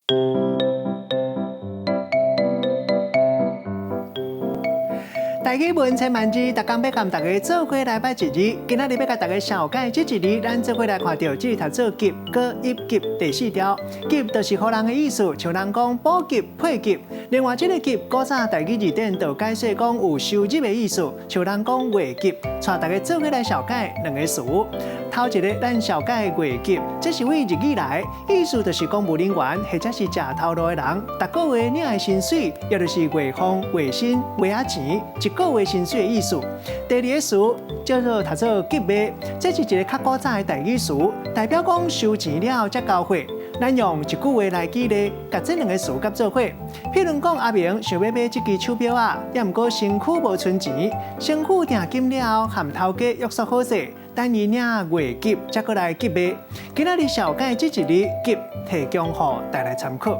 台語文千萬字，逐工欲共大家做伙來捌一字。今仔日欲共大家紹介這一字，咱做伙來看著這讀做給，閣一給第四條。給就是予人的意思，像人講補給、配給。另外，這个給古早台語字典就解釋講有收入的意思，像人講月給。帶大家做伙來紹介兩個詞。頭一个，咱紹介月給，這是對日語來，意思就是公務人員或者是食頭路的人，逐个月領的薪水，也就是月俸、月薪、月仔錢，一个月薪水的意思。第二个詞叫做讀做給賣，這是一个較古早的台語詞，代表講收錢了才交貨。咱用一句話來舉例，共這兩个詞佮做伙。譬如講，阿明想欲買這支手錶仔，猶毋過身軀無賰錢，先付訂金了後，和頭家約束好勢，等伊領月給，才閣來給賣。今仔日紹介這一字給，提供予大家參考。